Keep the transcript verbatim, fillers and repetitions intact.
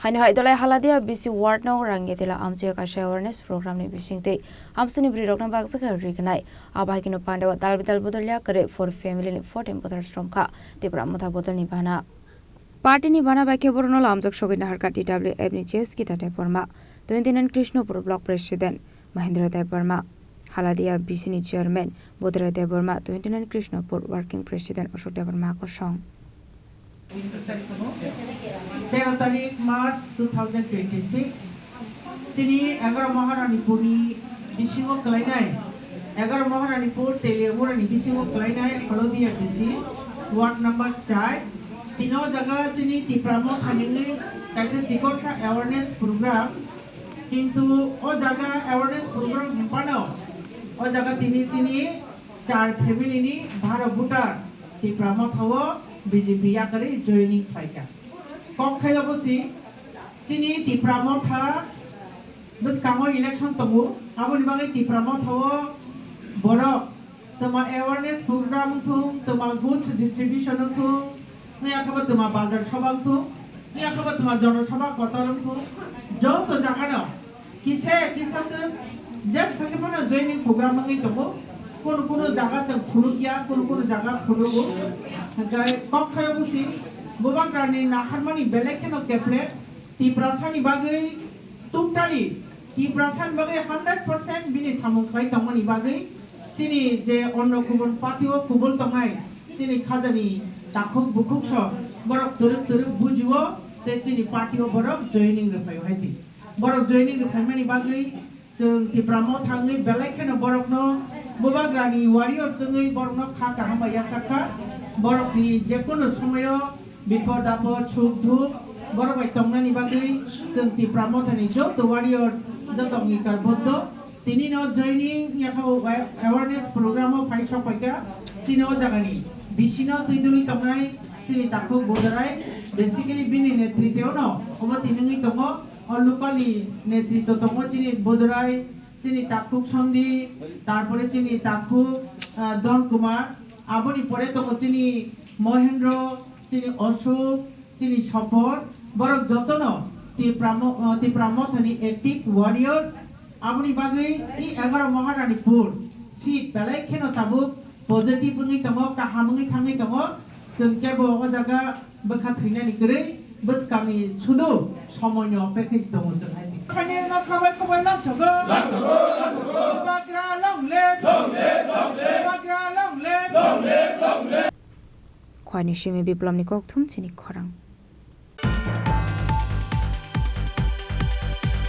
Haino hai dolai Haladia B C ward no Rangetila amchoi kaisa awareness program ni bisingtwi amsuni bwrwi rokno bakjak khe rignai. Abo hai kheno pandao dal bidal bodol ya kwrwi for family ni fourteen bodol sromkha Tipra Motha bodol ni bana. Party ni bana bai khe borokno lamjak sogwi naharkha T W F ni C S Gita Debbarma, twenty nine Krishnapur Block President Mahendra Debbarma, Haladia B C ni Chairman Bodrai Debbarma, twenty nine Krishnapur Working President Ashok Debbarma kosong. Tero tarik March two thousand twenty-six, chini egaro Maharanipur ni bisingo kwlainai, egaro Maharanipur Teliamura ni bisingo kwlainai Holodia B C, ward number char, tino jaga chini Tipra Motha ningwi kaisa chikonsa awareness program, kintu o jaga awareness program hinphano o jaga tini chini char family ni baro voter Tipra Motha o B J P yakarwi joining khlaikha. Kok khaio bosi chini Tipra Motha bwskango election tongo, aboni bagwi Tipra Motha o borok twma awareness program wngthung, twma goods distribution wngthung, wngya khe bo twma bazar soba wngthung, wngya khe bo twma jono soba kotor wngthung, joto jagano kisa kisa se je sakhe phano joining program wngwi tongo. Kunu kunu jaga chwng phunukya, kunu kunu jaga phunugo. Hwnkhe kok khaio bosi Bubagrani naharmani belai kheno keple Tiprasani bagwi totally, Tiprasani bagwi hundred percent bini samung khlai tongmani bagwi chini je onno kubun party o kubul tongnai, chini khajani takhuk bukhuk so borok twrwk twrwk bujio, tei chini party o borok joining rwphaio hai se. Borok joining rwphaimani bagwi chwng Tipra Motha wngwi belai kheno borokno Bubagrani warrior chwngwi borokno kha kaham bai yachak kha. Borokni jekunu somoyo bipod apod, suk duk, borok bai tongnani bagwi chwng Tipra Mothani joto warriors, joto angikar boddo. Tini no joining yakha o awareness program o phai sok paikha. Chini o jagani bisino twi duli tongnai chini takhuk Bodorai, basically bini netriteo no obo tini wngwi tongo. O local ni netritw tongo chini Bodorai, chini takhuk Sondi, tarpore chini takhuk, ah, Don Kumar, aboni pore tongo chini Mohendro, chini Ashok, chini Sopor, borok jotono Tipra mo-, ah, Tipra Mothani active warriors, aboni bagwi i egaro Maharanipur seat belai kheno tabuk positive wngwi tongo, kaham wngwi thangwi tongo. Chwng kebo o jaga bwkha thwinani kwrwi bwskangni sudu somoino opekha se tongo chwng hai se. Khainwi no khabai khabai lamsogo. Lamsogo, lamsogo. Bubagra long live. Long live, long live. Bubagra long live. Long live, long live. Khwani simi Biplomni kokthum chini khorang.